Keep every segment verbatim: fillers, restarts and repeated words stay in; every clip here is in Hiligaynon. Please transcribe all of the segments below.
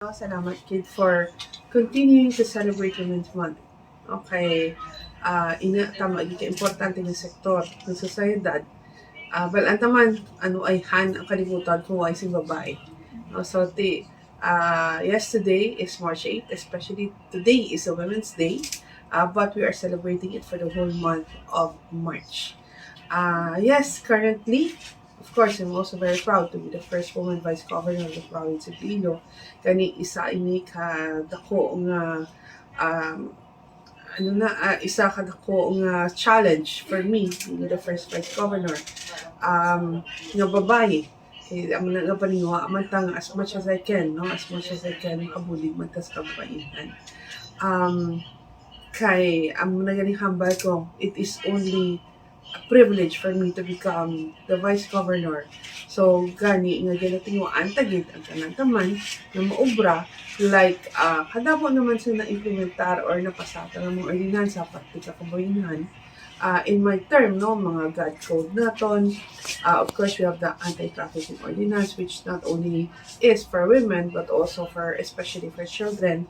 Salamat, Kid, for continuing to celebrate Women's Month. Okay, ah, ina, tama, ika importante nga sektor ng sosyedad. Ah, bal-an ta man, ano ay han ang kalibutan kung way sing babae. No? So, ti, ah, yes, today is March eighth, especially today is a Women's Day, ah, but we are celebrating it for the whole month of March. Ah, yes, currently, of course, I'm also very proud to be the first woman vice governor of the province of Iloilo. Kani isa ini ka dako nga, um, ano na, ah, isa ka dako nga challenge for me, being the first vice governor, um, nga babayi. Eh, amo na nga paninguha man ta nga as much as I can, no? As much as I can, makabulig man ta sa kababayen. Um, kay, amo na gani hambal ko, it is only a privilege for me to become the vice governor. So, gani nga ginatinguhaan ta gid ang tanan taman nga maobra, like, ah, kadamo naman sa na-implementar or napasata nga mga ordinansa, parte ka kababayen. Ah, in my term, no, mga GovCode naton. Ah, of course, we have the anti-trafficking ordinance, which not only is for women, but also for, especially for children.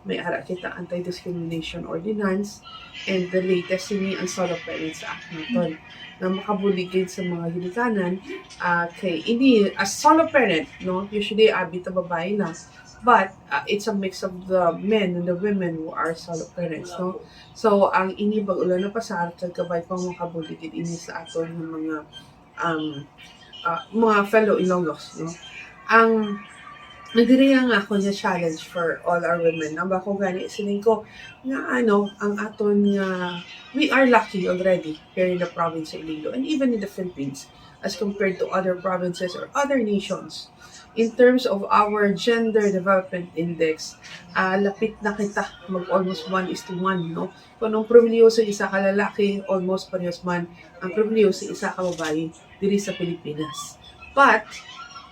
May ara kita anti-discrimination ordinance, and the latest ini ang Solo Parents Act naton, nga makabulig gid sa mga ginikanan, ah, kay ini, as solo parent, no, usually abi ta babayi na, but, ah, it's a mix of the men and the women who are solo parents, no. So, ang ini bag-o lang napasar, kag kabay pa makabulig gid ini sa aton nga mga, um, ah, mga fellow Ilonggos, no? Ang, ang diri nga ako nga challenge for all our women, ang bako gani siling ko nga, ano, ang aton nga, we are lucky already here in the province of Iloilo and even in the Philippines as compared to other provinces or other nations in terms of our gender development index. Ah, lapit na kita mag almost one is to one, no? Kung ang pribilehiyo sa isa ka lalaki, almost parehas man ang pribilehiyo sa isa ka babayi diri sa Pilipinas. But,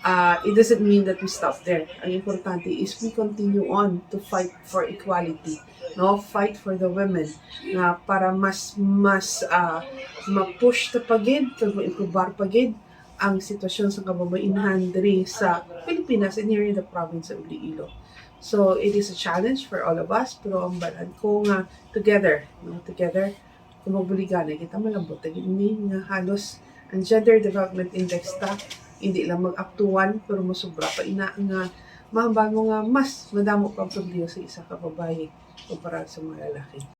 uh, it doesn't mean that we stop there. Ang importante is we continue on to fight for equality, no? Fight for the women nga para mas, mas, uh, ma-push ta pa gid, kag ma-improbar pa gid ang sitwasyon sa kababainhan diri sa Pilipinas and here in the province of Iloilo. So, it is a challenge for all of us, pero ang balan ko nga together, no? Together, kung magbuligan na kita, malambot na gid ni nga halos ang gender development index ta, hindi lang mag-up to one, pero masubra pa ina nga mahambal mo nga mas madamo pang pribilehiyo sa isa ka babayi kumpara sa mga lalaki.